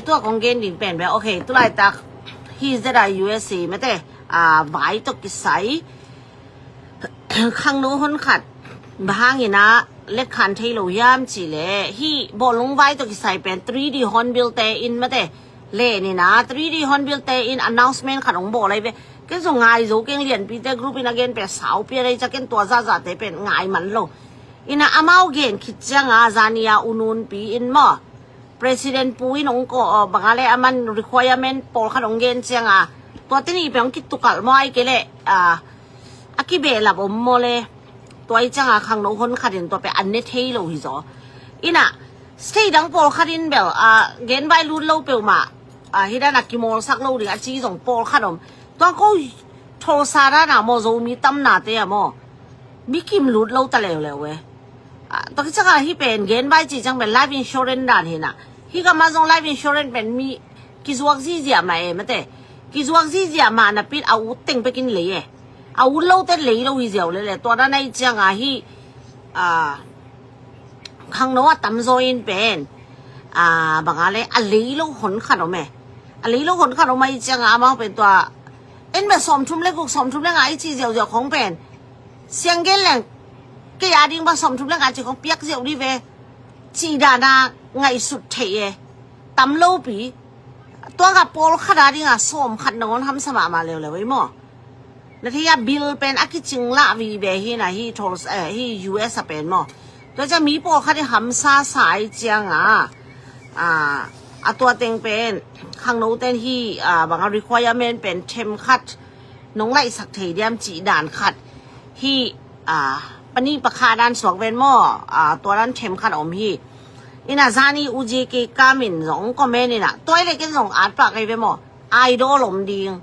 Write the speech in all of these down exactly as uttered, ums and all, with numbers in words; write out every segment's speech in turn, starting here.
Tua kong gen ding pen bia, okay, tulaitak hi zeta U S A mate, a, vai tawh kisai khangno hon khat bang hangin a letkhan thei lo hiam cih leh, hi bawlung vai tawh kisai pen three D Hornbill te in mate, le nina three D Hornbill te in announcement khat hong bawl lai ve. Ken zong ngai zo keng, Lianpi te group in a gen pen sau pia dai ca, ken tua zahzah te pen ngai man lo. Ina amau gen khit cianga zani a U Nun Pi in maw, President Pu in hong ko, bang a le aman requirement pawlkhat hong gen cianga, tua te nih pen hong kitukalh maw, ai kei leh a, a kibehlap om maw le, tua i cianga khangno hon khat in tua pen an ne thei lo hi zaw. Ina state dang pawlkhat in bel a, gen vai lut lo peuhmah, a, hi dan a kimawlsak lo ding a ci zong pawlkhat om. Tua ko Tulsa dan a maw, Zomi tamnate a maw, mi kim lut lo ta leuleu e. A, tua khit cianga hi pen gen vai ci ciang pen life insurance dan hi na. Hi gam a zong life insurance pen mi kizuak zizia mah e mate. Kizuak zizia mah napi in a ut teng pekin lei e. A ut lo te lei lo hi ziau lele. Tua dan a i cianga hi, a, khangno a tamzaw in pen, a, bang a le a lei lo hon khat om e. A lei lo hon khat om a i cianga amau pen tua en bia sawmthum le guk, sawmthum le nga i ci ziauziau khong pen, siang gen leng kei a ding bang sawmthum le nga ci khong piak ziau dih ve, cih dan a ngaihsut theih e. Tam lopi, tua ka pawlkhat a dinga sawmkhat nangawn hamsa mahmah leuleu ei maw. Na thei a bill pen a kicing lah vive hi na, hi Tulsa, eh, hi U S a pen maw. Tua ciang mi pawlkhat i hamsa sa i cianga, a, a tua teng pen khangno ten hi, a, bang a requirement pen themkhat nong laihsak thei diam cih dan khat hi, a, pani pakha dan suak ven maw, a, tua dan themkhat om hi. Ina zani U J K Kam in zong comment ina, tua i le ken zong at pah kei ve maw, idol om ding.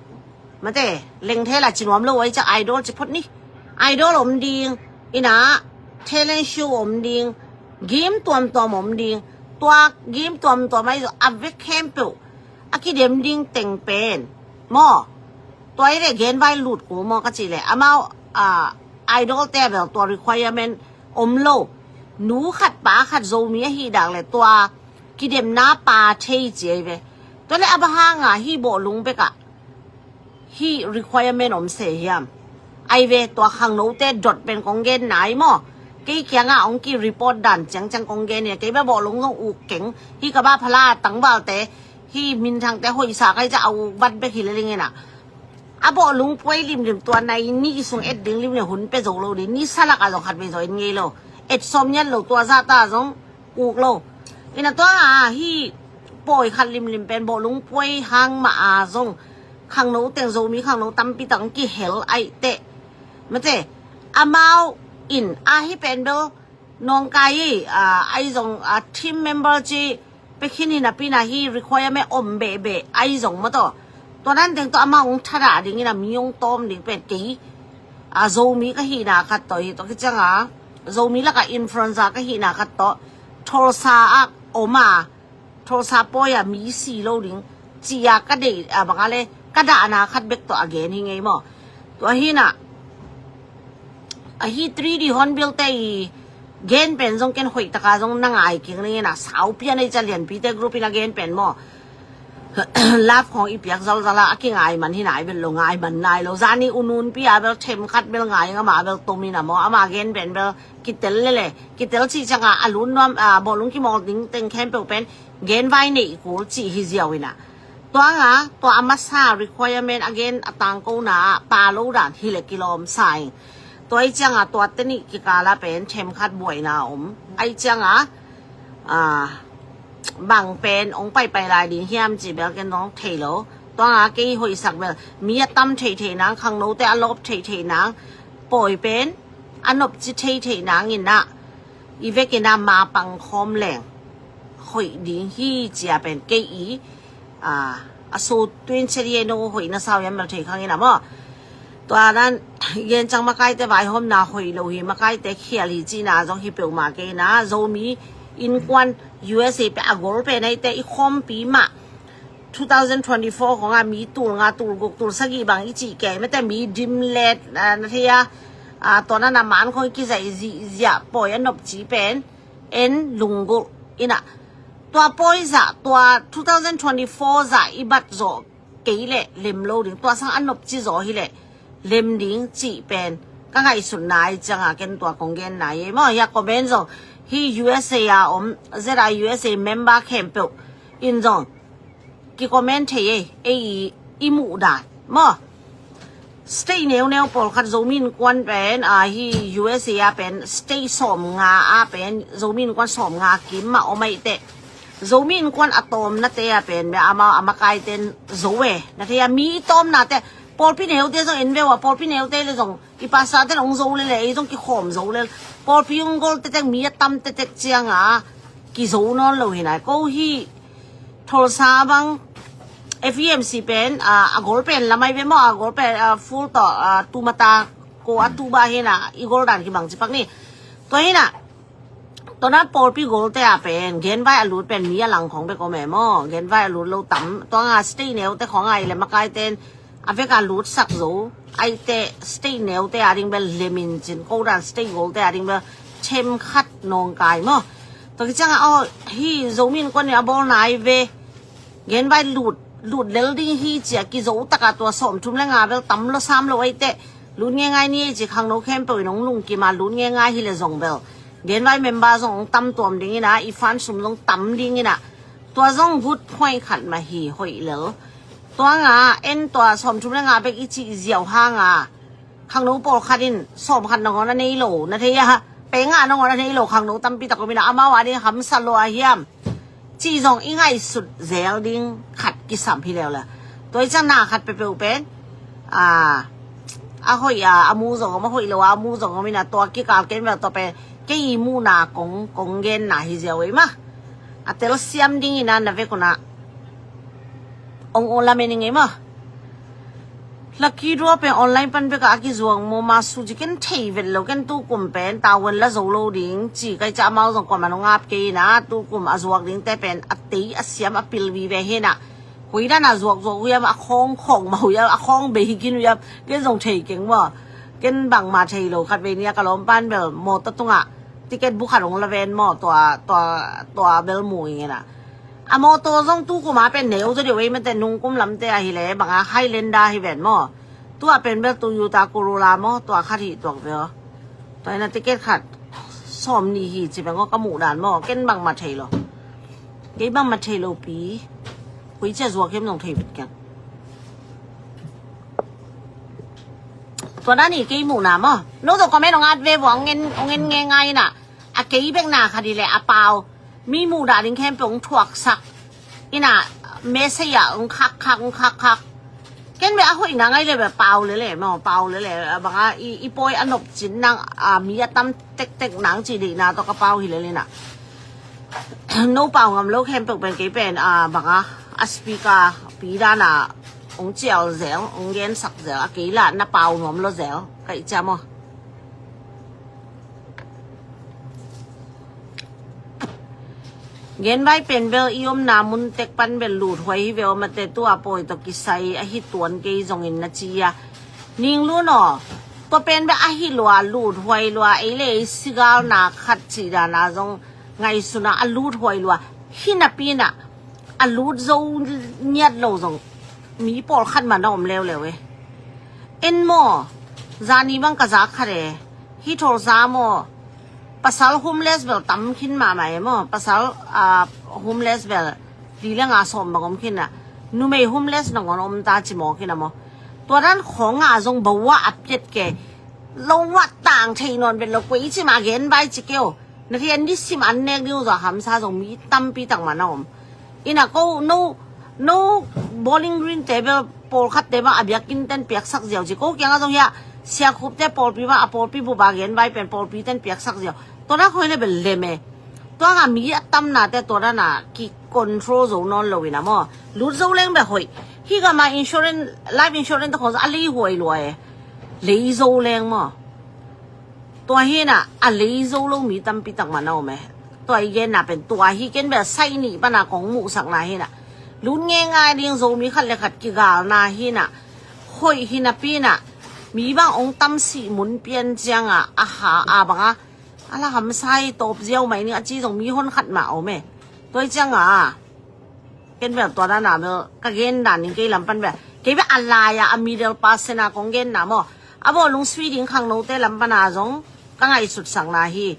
Mate, lengthel a ci nuam lo ai ca idol ci phot ni. Idol om ding, ina talent show om ding, game tuamtuam om ding. Tua game tuamtuam ai zong a vek khempeuh a kidem ding teng pen maw, tua i le gen vai lut kul maw ka ci le, amau, a, idol te a bel tua requirement om lo. Nu khat pa khat Zomi a hi dak le tua kidemna pa thei ci ai ve. Tua le a bang hanga hi bawlung bekah hi requirement om se hiam? Ai ve, tua khangnote dot pen kong gen nai maw. Kei kianga ong ki report dan ciangciang kong gen ia, kei bia bawlung zong uk keng. Hi ka ba phala tangbalte, hi minthangte hoihsa kai ca a uk vat bek hi le lingena. A bawlung puai limlim tua nai ni sung et ding lim le hun pe zo lo ding, ni salak a zong khat vei zo in ngei lo. Et sawm niat lo tua zata zong uk lo. Ina tua a hi pawi khat limlim pen bawlung puai hang mah a zong khangno teng Zomi khangno tampi tang kihel ai teh. Mate, amau in a hi pen bel nawngkai i, a, ai zong, a, team member ci pekhin hi napi na hi requirement om behbeh ai zong maw taw. Tua nan teng tawh amau hong thadah ding ina mi hong tawm ding pen kei, a, Zomi ka hihna khat tawh hi tawh kicianga Zomi laka influencer ka hihna khat tawh Tulsa ah om a, Tulsa pawi a mi si lo ding ci a ka deih, a, bang a le ka dahna khat bek tawh a gen hi ngei maw. Tua hi na, a hi three D Hornbill te i gen pen zong ken hoih taka zong na ngai keng ning ina, sau pian ei ca Lianpi te group ina gen pen maw. Love khong i piak zalzala a kingai man hi nai bel lo, ngai man nai lo. Zani U Nun Pi a bel themkhat bel ngai, ama bel tom ina maw, ama gen pen bel kitel lele. Kitel ci cianga a lun nuam, a, bawlung kimawl ding teng khempeuh pen gen vai neih kul ci hi ziau ina. Tuanga tua a masa requirement a gen a tangkona a pa lo dan hi le kilawm sa ing. Tua i cianga tua te nih kikala pen themkhat buaina om. Ai cianga, a, bang pen ong paipai lai ding hiam ci bel ken dong thei lo. Tuanga kei hoihsak bel mi a tam theithei nang, khangnote a lawp theithei nang, pawi pen a nopci theithei nang ina i vekina ma pang khawm leng hoih ding hi cia pen kei i, a, a so tuin cia di no hoih na sau yam bel thei khang ina maw. Tua nan gen ciang makaite vaihawmna hoih lo hi, makaite khial hi cina zong hi peuhmah kei na. Zomi innkuan U S A pe a gol pe naite i khawmpi mah two thousand twenty-four khonga mi tul nga, tul guk, tul sagih bang i cih kei mate, mi dimlet, a, na thei a, a, tua nana man khong i kizaih zihziah pawi a nopci pen en lunggulh ina. tua pawi zah, tua two thousand twenty-four zah i bat zawh kei leh lem lo ding, tua sang a nopci zaw hi leh lem ding cih pen ka ngaihsutna ai cianga ken tua kong genna ei maw. Hia comment zong hi U S A a om, Z I U S A member khempeuh in zong ki comment thei ei, ei i, i muh dan maw. State neuneu pawlkhat Zomi Innkuan pen a hi U S A a pen state sawm nga a pen Zomi Innkuan sawm nga kim mah om aih teh, Zomi Innkuan a tawmnate a pen bia amau a makaiten zo e. Na thei a, mi tawmnate, pawlpi neute zong en ve ua, pawlpi neute le zong i pastor ten hong zo lele, ei zong kikhawm zo lel. Pawlpi hong gol tetek, mi a tam tetek cianga kizo nawn lo hi nai. Ko hi Tulsa bang F E M C pen a, a gol pen lamai ve maw, a gol pen a, full tawh a, tumata ko a tuba hi na, i gol dan kibang cipak ni. Tua hi na, tua na pawlpi golte a pen genvai a lut pen mi a lang khong bek om e maw. Genvai a lut lo tam, tua nga state neute khong ai le makaiten a vek a lutsak zo, aite state neute a ding bel lemin cin, ko dan state golte a ding bel them khat nawngkai maw. Tua kicianga aw, hi Zomi Innkuan in a bawlna ai ve. Genvai lut, lut lel ding hi cia kizo taka tua sawm thum le nga bel tam lo sam lo aite, lut ngengai ni ei ci khangno khempeuh in hong lungkima lut ngengai hi le zong bel genvai member zong hong tam tuam dingina, i fan sum zong tam dingina, tua zong good point khat mah hi hoih lel. Tua nga en tua sawm thum le nga bek i cih ziau hanga khangno pawlkhat in sawm khat nangawn a nei lo, na thei a, pe nga nangawn a nei lo khangno tampi tak om ina, amau a ding hamsa lo a hiam cih zong i ngaihsut zel ding khat kisam hi leuleu. Tua i ciang na khat peuhpeuh pen a, a hoih a, a mu zong om, a hoih lo a, a mu zong om ina, tua kikal ken bel tua pen kei i muhna kong, kong genna hi ziau ei mah. A telsiam dingina na vek una ong ong lamen ing ei mah. Lucky draw pen online pan beka a kizuang maw, ma su ci ken thei vet lo, ken tukum pen tavuan la zo lo ding ci kai ca, amau zong kuaman ong ap kei ina, tukum a zuak dingte pen a tei a siam a pil vive hi na. Hoih dan a zuak zuak uh hiam, a khawng khawng mah uh hiam, a khawng bei hi kin uh hiam, ken zong thei keng maw. Ken bangmah thei lo, khat vei ni a ka lawmpan bel mawtaw tungah ticket bu khat ong la ven maw, tua, tua, tua bel mu ing ina. A mawtaw zong tukum a pen neu zaw deuh ei mate, nungkum lamte ahi le banga Highlander hi ven maw. Tua pen bel Toyota Corolla maw, tua khat hi tuak ve aw. Tua ina ticket khat sawm nih hi ci beng aw ka muh dan maw, ken bangmah thei lo. Kei bangmah thei lo pi. Koi cia zuak hiam zong thei vet keng. Tua dan hi kei muhna maw. No zong comment ong at ve vua, ong en, ong en ngengai ina. A kei bek na khat hi le a pau. Mi muh dah ding khempeuh ong thuaksak ina, message ah ong khak khak, ong khak khak. Ken beh a hoihna ngai le beh pau lele maw, pau lele. Banga i, i pawi a nopcin nang a, mi a tam tektek nang ci deihna tawh ka pau hi lele na. No pau ngam lo khempeuh pen kei pen a, banga a speaker pi dana ong cial zel, ong gensak zel, a kei la na pau nuam lo zel ka i cia maw. Genvai pen bel i omna mun tek pan bel luthuai hi ve aw mate, tua pawi tawh kisai ahi tuan kei zongin na ci a. Ning lun aw, tua pen bel ahi lua, luthuai lua, ei le ei sigalna khat cih dana zong ngaihsuna a luthuai lua. Hi napi ina a lut zo ngiat lo zong mi pawlkhat mah na om leuleu e. En maw, zani bang ka zak khat e, hi Tulsa maw, pasal homeless bel tam khin mahmah e maw, pasal a, homeless bel li le nga sawm bang om khin a, numei homeless nangawn om ta ci mawk khin a maw. Tua dan khawng a zong bawa a piat ke, lo a tang thei nawn vet lo, koi ci ma genvai ci kei aw. Na thei a, nisim an nek ding uh zong hamsa zong mi tampi tak mah na om. Ina ko no, no Bowling Green te bel pawlkhat te bang a biakinn ten piaksak ziau ci. Ko kiangah zong hi a, Siakhup te pawlpi bang a, pawlpi bup a genvai pen pawlpi ten piaksak ziau. Tua na khoi le bel lem e. Tua nga mi a tamna te tua dana ki control zo nawn lo ina maw. Lut zo leng beh hoih. Hi gama insurance, life insurance te khong a lei huai lua e. Lei zo leng maw. Tua hi ina a lei zo lo mi tampi tak mah na om e. Tua i genna pen tua hi, ken bel sai nih pana kong muhsakna hi ina. Lut ngengai ding, Zomi khat le khat kigalna hi ina. Hoih hi napi ina mi bang ong tam sih mun pian cianga a ha a banga a la hamsa i tawp ziau mai ning a ci zong mi hon khat mah om e. Tua hi cianga ken bel tua dan a bel ka gen dan in kei lam pan bel, kei bel a lai a, a middle person a kong gen na maw. A bawlung sui ding khangnote lam pan a zong ka ngaihsutsakna hi.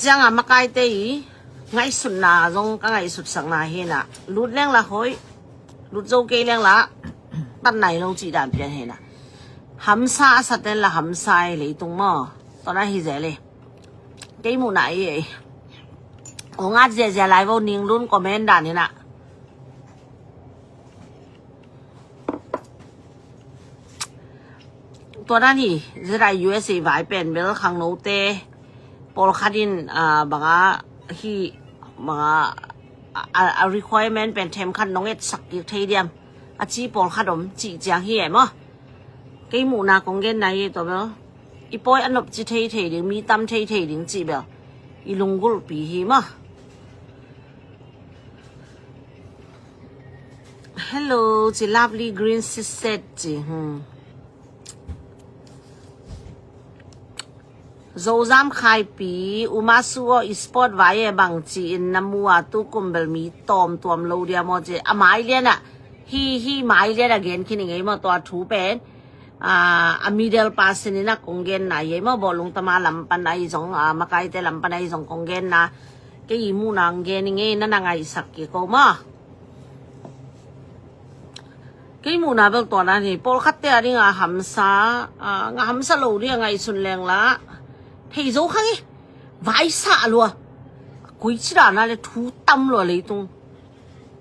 Cianga makaite i ngaihsutna zong ka ngaihsutsakna hi na. Lut leng la hoih, lut zo kei leng la tan nai lo cih dan pian hi na. Hamsa a saten la hamsa i leitung maw. Tua na hi zel e. Kei muhna i e. Ong at ziazia lai vo, ning lun comment dan hi na. Tua dan hi, zeta U S A vai pen bel khangnote pawlkhat in, ah, banga hi, banga a, a, a requirement pen themkhat nong etsak kik thei diam a ci pawlkhat om cih ciang hi e maw. Kei muhna kong gen na hi tua bel. I pawi a nop ci thei thei ding, mi tam thei thei ding cih bel i lunggulhpi hi maw. Hello, ci lovely green siset ci. Hmm. Zozam Khaipi, Umasu aw, i sport vai e bang ci in na mu a tu kum bel mi tawm tuam lo dia maw ci. A mai lian a, hi, hi mai lian a gen khin i ngei maw tua thu pen. Ah, a middle person in a kong gen na i ei maw, bawlung tama lam pan a i zong, ah, makaite lam pan a i zong kong gen na. Kei i muhna ang gen i ngei na na ngaihsak kik ko maw. Kei muhna bel tua dan hi, pawlkhatte a ding a hamsa, ah, nga hamsa lo ding a ngaihsun leng la. Thei zo khang i, vaisa lua. Koi ci dan a le thu tam lua leitung.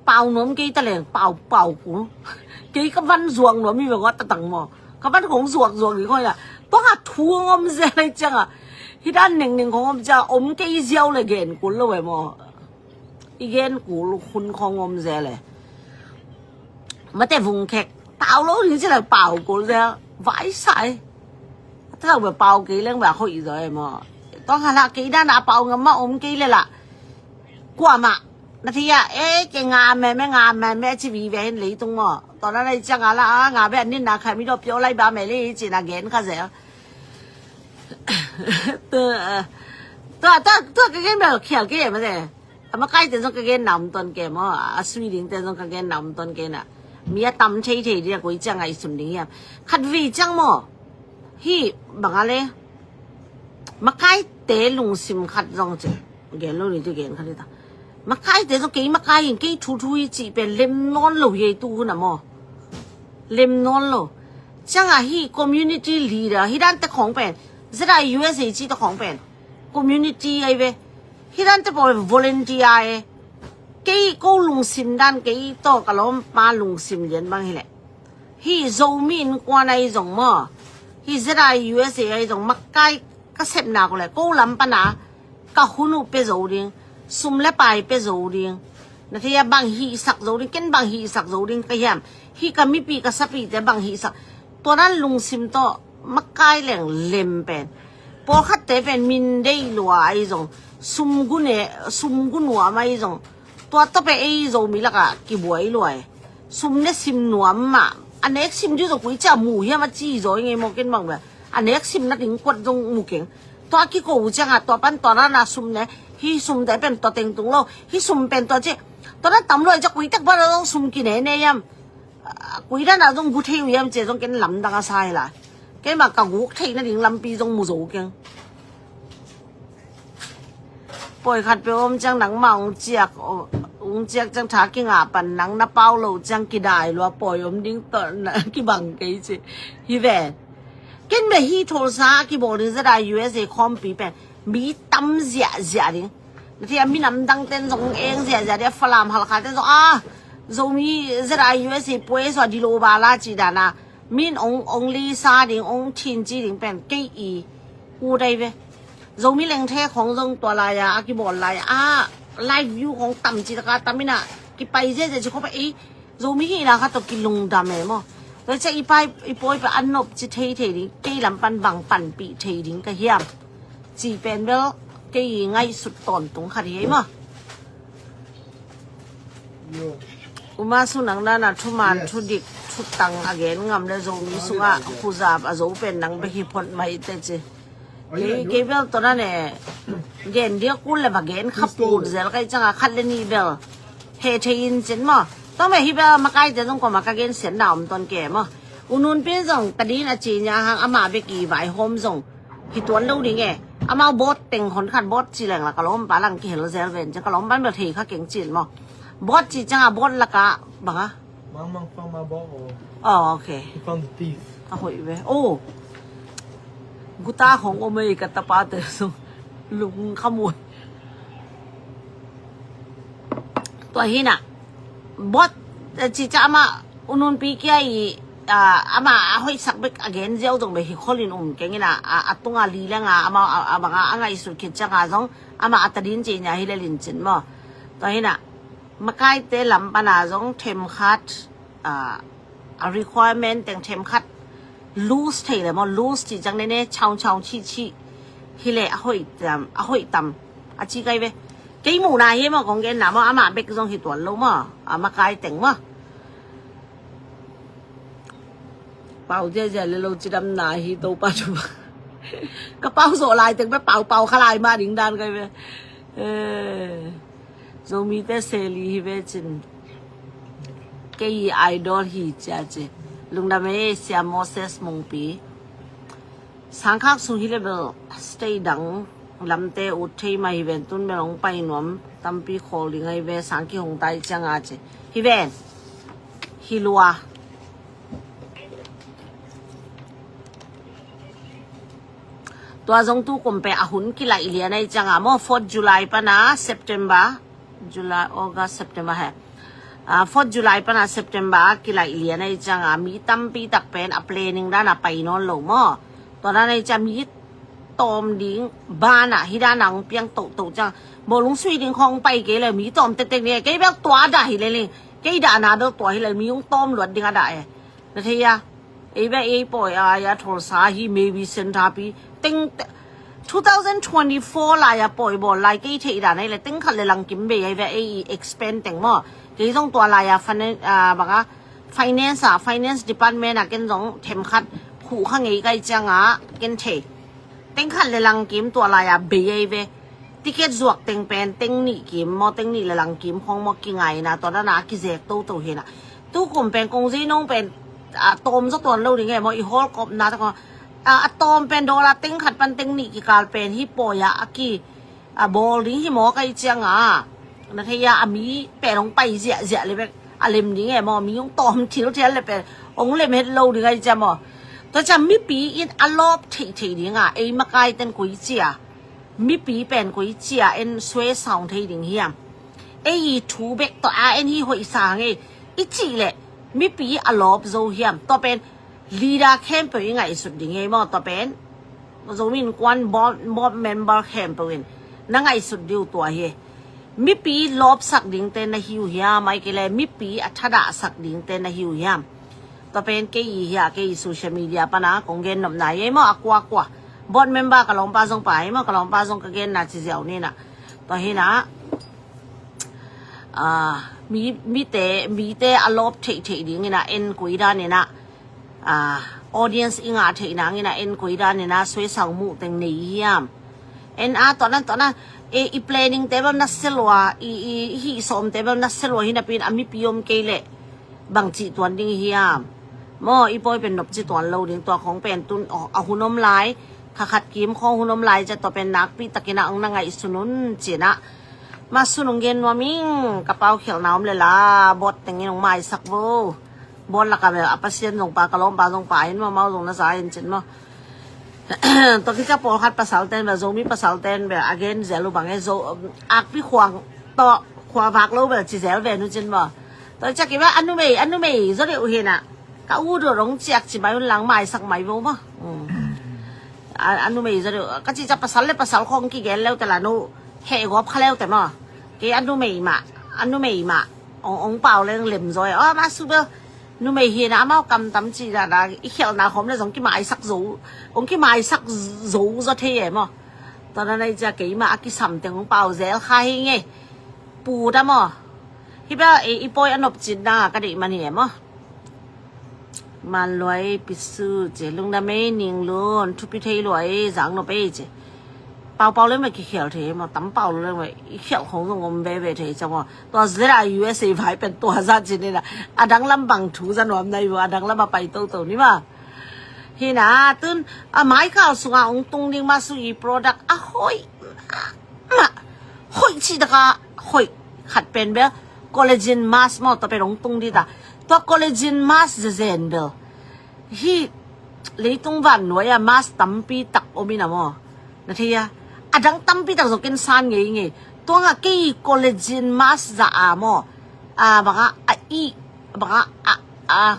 Pau nuam kei ta leng, pau, pau kul. Kei ka van zuak nuam i ve ngawt ta tang maw. Ka van kong zuak zuak i khoi la. Tua nga thu ngom zel lai cianga. Hi dan neng neng kong om cianga, om kei ziau le gen kul lo e maw. I gen kul hun khong om zel e. Mate vung khek. Pau lo ding ci la pau kul zel. Vaisa e. Ata lo be pau kei leng be a khoi i zo e maw. Tua nga la kei dan a pau ngam ma om kei le la. Kuamah. Na thei a, eh, kei ngam meme, ngam meme ci vive hen leitung maw. Tua na lai cianga la, ah, nga be an nin na khai mi do pio lai ba me le ci na gen kha zel. Tua, tua, tua, tua ka gen bel khial kei mate. A makaite zong ka gen na om ton kei maw. A sui dingte zong ka gen na om ton kei na. Mi a tam thei thei ding a koi ciang ngaihsun ding hiam. Khat vei ciang maw. Hi bang a le. Makaite lungsim khat zong ci. Gen lo ni tu gen khat hi ta. Makaite zong kei makai in kei thu thu hi cih pen lem nawn lo hi ei tu hun a maw. Lem nawn lo. Cianga hi community leader, hi dante khong pen. Zeta U S A ci ta khong pen. Community ai ve. Hi dante pawl volunteer e. Kei ko lungsim dan kei to ka lawmpa lungsim lian bang hi le. Hi Zomi innkuan ai zong maw. Hi Zeta U S A ai zong makai ka sepna ko le. Ko lam pana ka hun uh pe zo ding. Sum le pai pe zo ding. Na thei a bang hihsak zo ding. Ken bang hihsak zo ding ka hiam. Hi ka mipi ka sapite bang hihsak. Tua dan lungsim tawh makai leng lem pen. Pawlkhatte pen min dei lua ai zong. Sum gu ne, sum gu nuam ai zong. Tua tawh pen ei Zomi lakah kibuai lua e. Sum ne sim nuam mah. A nek sim ding zong koi cia mu hiam a ci zaw i ngei maw ken bang bia. A nek sim na ding kuat zong mu keng. Tua kiko uh cianga tua pan tua na na sum ne. Hi sum te pen tua teng tung lo. Hi sum pen tua ci. Tua na tam lo ai cia koi tek ba lo zong sum kine ne hiam. Ah, koi dan a zong gu thei uh hiam ci zong ken lamdang a sa hi lai. Ken bang ka guk thei na ding lampi zong mu zo keng. Pawi khat pe om ciang nangmah ong ciak, ong ciak ciang tha kingah pan nang na pau lo ciang kidai lua pawi om ding tawh na kibang kei ci. Hi ve. Ken ve hi Tulsa a kibawl ding Zeta U S A khawmpi pen mi tam ziahziah ding. Na thei a minam dang ten zong eng ziahziah ding a Falam Halkha ten zong a Zomi Zeta U S A puai sua dilo ba la ci dana. Min ong, ong lisa ding, ong thin ci ding pen kei i u dai ve. Zomi lengthe khong zong tua lai a, a kibawl lai a, live view khong tam ci taka tam ina, kipai zia zia ci khop a ei, Zomi hihna kha tawh kilungdam e maw. Tua cia i pai, i pawi pa an nop ci thei thei ding, kei lam pan bang panpih thei ding ka hiam. Ci pen bel, kei i ngaihsut tawntung khat hi ei maw. Uma su nang dana thuman thudik thutang a gen ngam le Zomi sungah khuzap a zo pen nang bek hi phot mai te ci. Kei, kei bel tawh na ne, gen dia kul le va gen kha put zel kai cianga khat le nih bel he thei in cin maw. Tawh me hi bel makaite zong koma ka gen sian na om ton ke maw. U Nun Pi zong tadin a ci nia hang ama bek i vai hom zong hi tuan lo ding e. Amau bot teng hon khat bot ci leng la ka lawmpa lang kihel zel ven ciang ka lawmpa bel thei kha keng cin maw. Bot ci cianga bot laka banga. Mang Mang found my ball. Oh, okay. He found the thief. A hoih ve. Oh. Guta hong om ei ka tapate sung lung khamuai. Tua hina. Bot, eh, cica ama U Nun Pi kia i, ah, ama a hoih sak bek a gen ziau zong bek hi kholin um keng ina, a, a tunga li lenga ama a, a banga a ngaihsut khit cianga zong ama a tadin ci nia hi le lin cin maw. Tua hina. Makaite lam pana zong themkhat, ah, a requirement teng themkhat loose thei le maw, loose ci ciang nene chau chau chi chi hi le a hoih tam, a hoih tam a ci kai ve. Kei muhna hi maw kong gen na maw, ama bek zong hi tuan lo maw, a makai teng maw. Pau ziazia le lo cidam na hi Topa thu. Ka pau zawh lai teng ve pau pau kha lai ma ding dan kai ve. Eh. Zomite seli hi ve cin. Kei idol hi cia ci. Lungdam e Sia Moses Mungpi. Sangkhak sung hi le bel state dang lamte ut thei mah hi ven tun bel hong pai nuam tampi khawl ding ahi ve sang kihong tai cianga ci. Hi ven. Hi lua. Tua zong tu kum pe a hun kilaih lian ahi cianga maw fourth July pana September. July, August, September he. Ah, fourth July pana September kilaih lian ahi cianga mi tampi tak pen a planning dana pai nawn lo maw. Tua dan ahi cianga mi tawm ding bana hi dana hong piang tohtoh cianga bawlung sui ding khong pai kei le mi tawm tektek ni kei bel tua dah hi le ling. Kei dahna bel tua hi le mi hong tawm luat ding a dah e. Na thei a. Ei ve ei pawi a ya thol sa hi maybe sen tha pi teng two thousand twenty-four lai a pawi bawl lai kei thei dan ei le teng khat le langkim bei ei ve ei expand teng maw. Kei zong tua lai a finan-, ah, banga finance a finance department a ken zong themkhat khuh kha ngei kai cianga ken thei. Teng khat le langkim tua lai a bei ei ve. Ticket zuak teng pen teng nih kim maw teng nih le langkim khong maw kingaina tua dana kizek toto hina. Tu kum pen kong zi nong pen a tawm zaw tuan lo ding e maw i hawl kawpna tak a tawm pen dollar teng khat pan teng nih kikal pen hi pawi a a ki a bawl ding hi maw kai cianga. Na thei a a mi pen hong pai ziahziah le bek a lem ding e maw mi hong tawm thilthial le pen hong lem het lo ding ai cia maw. Tua cia mipi in a lawp theihtheih dinga ei makai ten koi cia. Mipi pen koi cia en suai saung thei ding hiam. Ei i thu bek tawh a en hi hoih sang ei i cih leh mipi a lawp zo hiam. Tua pen leader khempeuh i ngaihsut ding ei maw tua pen. Zomi innkuan board, board member khempeuh in na ngaihsut diu tua hi. Mipi lawpsak dingte na hiu hiam ai kei le mipi a thadahsak dingte na hiu hiam. Tua pen kei i hia kei i social media pana kong gen nopna ei maw a kuakua. Board member ka lawmpa zong pa ei maw ka lawmpa zong ka genna ci ziau nina. Tua hina ah, mi, mite, mite a lawp theihtheih dingina en koi danina ah, audience i ngah theih nangina en koi danina suai saung muh teng nei hiam. En a tawna tawna e, i planning te bel na selua i, i, i hih sawm te bel na selua hinapin a mipi om kei leh bang cih tuan ding hiam. Maw i pawi pen nop ci tuan lo ding tua khong pen tun a hun om lai. Khakhat kim khong hun om lai cia tua pen nakpi takina ang na ngaihsun un cina. Ma sun ung gen nuam ing ka pau khialhna om le la bot tengin ung maisak vo. Bot laka bel a pasian zong pa ka lawmpa zong pa in ma mau zong na za in cin maw. Tua kica pawlkhat pasal ten bel Zomi pasal ten bel a gen zel uh bang e zo akpi khuang tawh khua vak lo bel ci zel ve nu cin maw. Tua ciak i bel a numei a numei zo deuh hina ka u dawh dong ciak ci mai un lang maisak mai vo maw. A numei zo deuh ka ci ciak pasal le pasal khong kigen leu te la nu heh gawp kha leu te maw. Kei a numei mah a numei mah ong pau leng lem zaw e aw ma su bel. Numei hina amau kamtam ci dada i khialhna khawm le zong kimaisak zo. Ong kimaisak zo zaw thei e maw. Tua na nei cia keimah a kisam teng ong pau zel kha hi ngei. Pu ta maw. Hi bel i pawi a nopcitna ka deih man hi e maw. Man luai pisu ce lungdam ei, ning lun thupi thei luai zang no pei ce. Pau pau leng mai kikhial thei maw, tam pau leng mai i khial khong zong om veve thei ca maw. Tua zera U S A vai pen tua za cin ina, a dang lam bang thu za nuam nai vo, a dang lam a pai toto ni maw. Hina tun a mai kal sunga ong tung ding masu i product a hoih mah, hoih ci taka hoih khat pen bel collagen mask maw, tua pen ong tung dita. Tua collagen mask zezen bel hi leitung van nuai a mask tampi tak om ina maw. Na thei a, a dang tampi tak zokin san ngei ngei. Tuanga kei collagen mask za a maw, a banga a i banga a a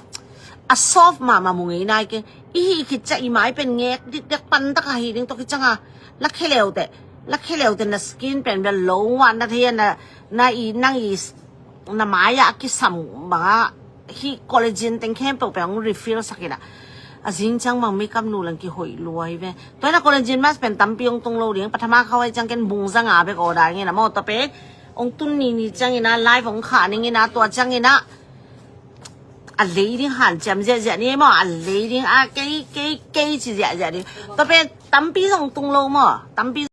a soft mahmah mu ngei nai ke. I hi khit ciah i mai pen ngek dikdek pan taka hi ding, tua khit cianga la khe leute, la khe leute na skin pen bel lo wan na thei a, na na i nang i na mai a kisam banga hi collagen teng khempeuh pen ong refill sak ina. A zing ciang bang makeup nu lang kihoih luai ve. Tua ina collagen mask pen tampi ong tung lo ding, pathama khau ai ciang ken bung zanga bek order ngei na maw, tua pen ong tun ni ni ciang ina live ong kha ning ina, tua ciang ina a lei ding hanciam ziahziah ni maw, a lei ding a kei kei kei ci ziahziah ni. Tua pen tampi zong tung lo maw, tampi